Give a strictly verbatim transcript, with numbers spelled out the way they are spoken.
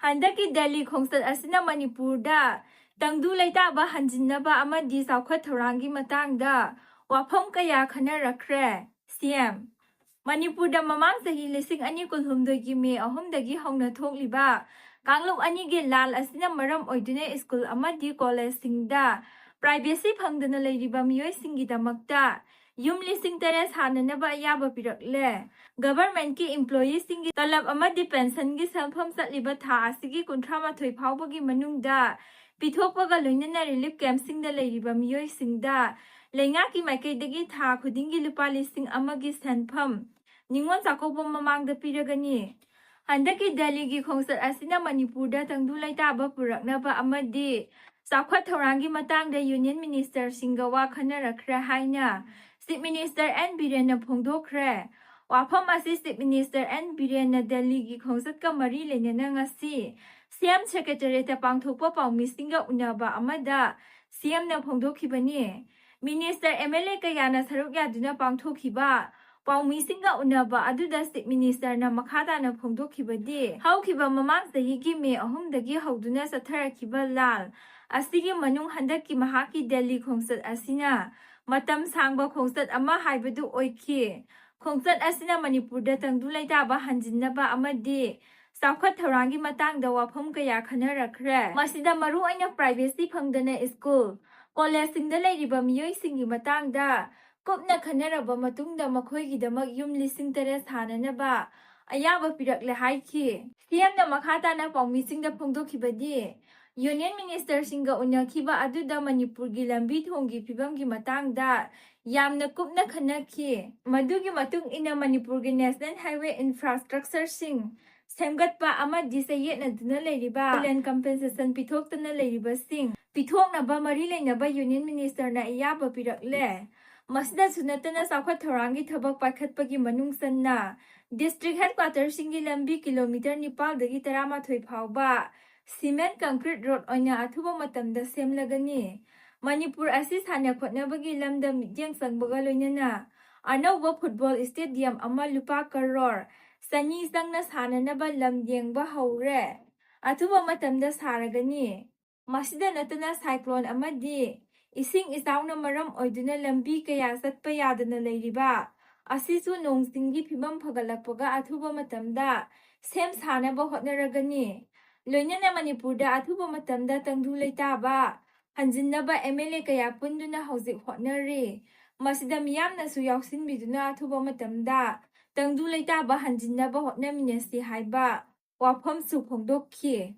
ꯍꯟꯗꯛꯀꯤ ꯗꯦꯜꯂꯤ ꯈꯣꯡꯆꯠ ꯑꯁꯤꯅ ꯃꯅꯤꯄꯨꯔꯗ ꯇꯪꯗꯨ ꯂꯩꯇꯥꯕ ꯍꯟꯖꯤꯟꯅꯕ ꯑꯃꯗꯤ ꯆꯥꯎꯈꯠ ꯊꯧꯔꯥꯡꯒꯤ ꯃꯇꯥꯡꯗ ꯋꯥꯐꯝ ꯀꯌꯥ ꯈꯟꯅꯔꯛꯈ꯭ꯔꯦ꯫ ꯁꯤ ꯑꯦꯝ꯫ ꯃꯅꯤꯄꯨꯔꯗ ꯃꯃꯥꯡ ꯆꯍꯤ ꯂꯤꯁꯤꯡ ꯑꯅꯤ ꯀꯨꯟꯍꯨꯝꯗꯣꯏꯒꯤ ꯃꯦ ꯑꯍꯨꯝꯗꯒꯤ ꯍꯧꯅ ꯊꯣꯛꯂꯤꯕ ꯀꯥꯡꯂꯨꯞ ꯑꯅꯤꯒꯤ ꯂꯥꯜ ꯑꯁꯤꯅ ꯃꯔꯝ ꯑꯣꯏꯗꯨꯅ ꯁ꯭ꯀꯨꯜ ꯑꯃꯗꯤ ꯀꯣꯂꯦꯖꯁꯤꯡꯗ ꯄ꯭ꯔꯥꯏꯚꯦꯁꯤ ꯐꯪꯗꯅ ꯂꯩꯔꯤꯕ ꯃꯤꯑꯣꯏꯁꯤꯡꯒꯤꯗꯃꯛꯇ ꯌꯨꯝ ꯂꯤꯁꯤꯡ ꯇꯔꯦꯠ ꯁꯥꯅꯅꯕ ꯑꯌꯥꯕ ꯄꯤꯔꯛꯂꯦ꯫ ꯒꯚꯔꯟꯃꯦꯟꯠꯀꯤ ꯏꯝꯄ꯭ꯂꯣꯌꯤꯁꯤꯡꯒꯤ ꯇꯂꯕ ꯑꯃꯗꯤ ꯄꯦꯟꯁꯟꯒꯤ ꯁꯦꯟꯐꯝ ꯆꯠꯂꯤꯕ ꯊꯥ ꯑꯁꯤꯒꯤ ꯀꯨꯟꯊ꯭ꯔꯥ ꯃꯥꯊꯣꯏ ꯐꯥꯎꯕꯒꯤ ꯃꯅꯨꯡꯗ ꯄꯤꯊꯣꯛꯄꯒ ꯂꯣꯏꯅꯅ ꯔꯤꯂꯤꯐ ꯀꯦꯝꯞꯁꯤꯡꯗ ꯂꯩꯔꯤꯕ ꯃꯤꯑꯣꯏꯁꯤꯡꯗ ꯂꯩꯉꯥꯛꯀꯤ ꯃꯥꯏꯀꯩꯗꯒꯤ ꯊꯥ ꯈꯨꯗꯤꯡꯒꯤ ꯂꯨꯄꯥ ꯂꯤꯁꯤꯡ ꯑꯃꯒꯤ ꯁꯦꯟꯐꯝ ꯅꯤꯉꯣꯜ ꯆꯥꯛꯀꯧꯕ ꯃꯃꯥꯡꯗ ꯄꯤꯔꯒꯅꯤ꯫ ꯍꯟꯗꯛꯀꯤ ꯗꯦꯜꯂꯤꯒꯤ ꯈꯣꯡꯆꯠ ꯑꯁꯤꯅ ꯃꯅꯤꯄꯨꯔꯗ ꯇꯪꯗꯨ ꯂꯩꯇꯥꯕ ꯄꯨꯔꯛꯅꯕ ꯑꯃꯗꯤ ꯆꯥꯎꯈꯠ ꯊꯧꯔꯥꯡꯒꯤ ꯃꯇꯥꯡꯗ ꯌꯨꯅꯤꯌꯟ ꯃꯤꯅꯤꯁꯇꯔꯁꯤꯡꯒ ꯋꯥ ꯈꯟꯅꯔꯛꯈ꯭ꯔꯦ ꯍꯥꯏꯅ ꯆꯤꯐ ꯃꯤꯅꯤꯁꯇꯔ ꯑꯦꯟ ꯕꯤꯔꯦꯟꯅ ꯐꯣꯡꯗꯣꯛꯈ꯭ꯔꯦ꯫ ꯋꯥꯐꯝ ꯑꯁꯤ ꯆꯤꯐ ꯃꯤꯅꯤꯁꯇꯔ ꯑꯦꯟ ꯕꯤꯔꯦꯟꯅ ꯗꯦꯜꯂꯤꯒꯤ ꯈꯣꯡꯆꯠꯀ ꯃꯔꯤ ꯂꯩꯅꯅ ꯉꯁꯤ ꯁꯤ ꯑꯦꯝ ꯁꯦꯀ꯭ꯔꯦꯇꯔꯤꯌꯦꯠꯇ ꯄꯥꯡꯊꯣꯛꯄ ꯄꯥꯎꯃꯤꯁꯤꯡꯒ ꯎꯅꯕ ꯑꯃꯗ ꯁꯤ ꯑꯦꯝꯅ ꯐꯣꯡꯗꯣꯛꯈꯤꯕꯅꯤ꯫ ꯃꯤꯅꯤꯁꯇꯔ, ꯑꯦꯝ ꯑꯦꯜ ꯑꯦ ꯀꯌꯥꯅ ꯁꯔꯨꯛ ꯌꯥꯗꯨꯅ ꯄꯥꯡꯊꯣꯛꯈꯤꯕ ꯄꯥꯎꯃꯤꯁꯤꯡꯒ ꯎꯅꯕ ꯑꯗꯨꯗ ꯆꯤꯐ ꯃꯤꯅꯤꯁꯇꯔꯅ ꯃꯈꯥ ꯇꯥꯅ ꯐꯣꯡꯗꯣꯛꯈꯤꯕꯗꯤ, ꯍꯧꯈꯤꯕ ꯃꯃꯥꯡ ꯆꯍꯤꯒꯤ ꯃꯦ ꯑꯍꯨꯝꯗꯒꯤ ꯍꯧꯗꯨꯅ ꯆꯠꯊꯔꯛꯈꯤꯕ ꯂꯥꯜ ꯑꯁꯤꯒꯤ ꯃꯅꯨꯡ ꯍꯟꯗꯛꯀꯤ ꯃꯍꯥꯛꯀꯤ ꯗꯦꯜꯂꯤ ꯈꯣꯡꯆꯠ ꯑꯁꯤꯅ ꯃꯇꯝ ꯁꯥꯡꯕ ꯈꯣꯡꯆꯠ ꯑꯃ ꯍꯥꯏꯕꯗꯨ ꯑꯣꯏꯈꯤ꯫ ꯈꯣꯡꯆꯠ ꯑꯁꯤꯅ ꯃꯅꯤꯄꯨꯔꯗ ꯇꯪꯗꯨ ꯂꯩꯇꯥꯕ ꯍꯟꯖꯤꯟꯅꯕ ꯑꯃꯗꯤ ꯆꯥꯎꯈꯠ ꯊꯧꯔꯥꯡꯒꯤ ꯃꯇꯥꯡꯗ ꯋꯥꯐꯝ ꯀꯌꯥ ꯈꯟꯅꯔꯛꯈ꯭ꯔꯦ꯫ ꯃꯁꯤꯗ ꯃꯔꯨꯑꯣꯏꯅ ꯄ꯭ꯔꯥꯏꯚꯦꯁꯤ ꯐꯪꯗꯅ ꯁ꯭ꯀꯨꯜ, ꯀꯣꯂꯦꯖꯁꯤꯡꯗ ꯂꯩꯔꯤꯕ ꯃꯤꯑꯣꯏꯁꯤꯡꯒꯤ ꯃꯇꯥꯡꯗ ꯀꯨꯞꯅ ꯈꯟꯅꯔꯕ ꯃꯇꯨꯡꯗ ꯃꯈꯣꯏꯒꯤꯗꯃꯛ ꯌꯨꯝ ꯂꯤꯁꯤꯡ ꯇꯔꯦꯠ ꯁꯥꯅꯅꯕ ꯑꯌꯥꯕ ꯄꯤꯔꯛꯂꯦ ꯍꯥꯏꯈꯤ꯫ ꯁꯤ ꯑꯦꯝꯅ ꯃꯈꯥ ꯇꯥꯅ ꯄꯥꯎꯃꯤꯁꯤꯡꯗ ꯐꯣꯡꯗꯣꯛꯈꯤꯕꯗꯤ, ꯌꯨꯅꯤꯌꯟ ꯃꯤꯅꯤꯁꯇꯔꯁꯤꯡꯒ ꯎꯅꯈꯤꯕ ꯑꯗꯨꯗ ꯃꯅꯤꯄꯨꯔꯒꯤ ꯂꯝꯕꯤ ꯊꯣꯡꯒꯤ ꯐꯤꯕꯝꯒꯤ ꯃꯇꯥꯡꯗ ꯌꯥꯝꯅ ꯀꯨꯞꯅ ꯈꯟꯅꯈꯤ꯫ ꯃꯗꯨꯒꯤ ꯃꯇꯨꯡ ꯏꯟꯅ ꯃꯅꯤꯄꯨꯔꯒꯤ ꯅꯦꯁꯅꯦꯜ ꯍꯥꯏꯋꯦ ꯏꯟꯐ꯭ꯔꯥꯁ꯭ꯇ꯭ꯔꯛꯆꯔꯁꯤꯡ ꯁꯦꯝꯒꯠꯄ ꯑꯃꯗꯤ ꯆꯌꯦꯠꯅꯗꯨꯅ ꯂꯩꯔꯤꯕ ꯂꯦꯟ ꯀꯝꯄꯦꯟꯁꯦꯁꯟ ꯄꯤꯊꯣꯛꯇꯅ ꯂꯩꯔꯤꯕꯁꯤꯡ ꯄꯤꯊꯣꯛꯅꯕ ꯃꯔꯤ ꯂꯩꯅꯕ ꯌꯨꯅꯤꯌꯟ ꯃꯤꯅꯤꯁꯇꯔꯅ ꯑꯌꯥꯕ ꯄꯤꯔꯛꯂꯦ꯫ ꯃꯁꯤꯗꯁꯨ ꯅꯠꯇꯅ ꯆꯥꯎꯈꯠ ꯊꯧꯔꯥꯡꯒꯤ ꯊꯕꯛ ꯄꯥꯏꯈꯠꯄꯒꯤ ꯃꯅꯨꯡ ꯆꯟꯅ ꯗꯤꯁꯇ꯭ꯔꯤꯛ ꯍꯦꯗꯀ꯭ꯋꯥꯇꯔꯁꯤꯡꯒꯤ ꯂꯝꯕꯤ ꯀꯤꯂꯣꯃꯤꯇꯔ ꯅꯤꯄꯥꯜꯗꯒꯤ ꯇꯔꯥꯃꯥꯊꯣꯏ ꯐꯥꯎꯕ ꯁꯤꯃꯦꯟꯠ ꯀꯪꯀ꯭ꯔꯤꯠ ꯔꯣꯗ ꯑꯣꯏꯅ ꯑꯊꯨꯕ ꯃꯇꯝꯗ ꯁꯦꯝꯂꯒꯅꯤ꯫ ꯃꯅꯤꯄꯨꯔ ꯑꯁꯤ ꯁꯥꯟꯅ ꯈꯣꯠꯅꯕꯒꯤ ꯂꯝꯗ ꯃꯤꯠꯌꯦꯡ ꯆꯪꯕꯒ ꯂꯣꯏꯅꯅ ꯑꯅꯧꯕ ꯐꯨꯠꯕꯣꯜ ꯁ꯭ꯇꯦꯗꯤꯌꯝ ꯑꯃ ꯂꯨꯄꯥ ꯀꯔꯣꯔ ꯆꯅꯤ ꯆꯪꯅ ꯁꯥꯅꯅꯕ ꯂꯝ ꯌꯦꯡꯕ ꯍꯧꯔꯦ꯫ ꯑꯊꯨꯕ ꯃꯇꯝꯗ ꯁꯥꯔꯒꯅꯤ꯫ ꯃꯁꯤꯗ ꯅꯠꯇꯅ cyclone ꯑꯃꯗꯤ ꯏꯁꯤꯡ ꯏꯆꯥꯎꯅ ꯃꯔꯝ ꯑꯣꯏꯗꯨꯅ ꯂꯝꯕꯤ ꯀꯌꯥ ꯆꯠꯄ ꯌꯥꯗꯅ ꯂꯩꯔꯤꯕ ꯑꯁꯤꯁꯨ ꯅꯣꯡ ꯆꯤꯡꯒꯤ ꯐꯤꯕꯝ ꯐꯒꯠꯂꯛꯄꯒ ꯑꯊꯨꯕ ꯃꯇꯝꯗ ꯁꯦꯝ ꯁꯥꯅꯕ ꯍꯣꯠꯅꯔꯒꯅꯤ꯫ ꯂꯣꯏꯅꯅ ꯃꯅꯤꯄꯨꯔꯗ ꯑꯊꯨꯕ ꯃꯇꯝꯗ ꯇꯪꯗꯨ ꯂꯩꯇꯥꯕ ꯍꯟꯖꯤꯟꯅꯕ ꯑꯦꯝ ꯑꯦꯜ ꯑꯦ ꯀꯌꯥ ꯄꯨꯟꯗꯨꯅ ꯍꯧꯖꯤꯛ ꯍꯣꯠꯅꯔꯤ꯫ ꯃꯁꯤꯗ ꯃꯤꯌꯥꯝꯅꯁꯨ ꯌꯥꯎꯁꯤꯟꯕꯤꯗꯨꯅ ꯑꯊꯨꯕ ꯃꯇꯝꯗ ꯇꯪꯗꯨ ꯂꯩꯇꯥꯕ ꯍꯟꯖꯤꯟꯅꯕ ꯍꯣꯠꯅꯃꯤꯟꯅꯁꯤ ꯍꯥꯏꯕ ꯋꯥꯐꯝꯁꯨ ꯐꯣꯡꯗꯣꯛꯈꯤ꯫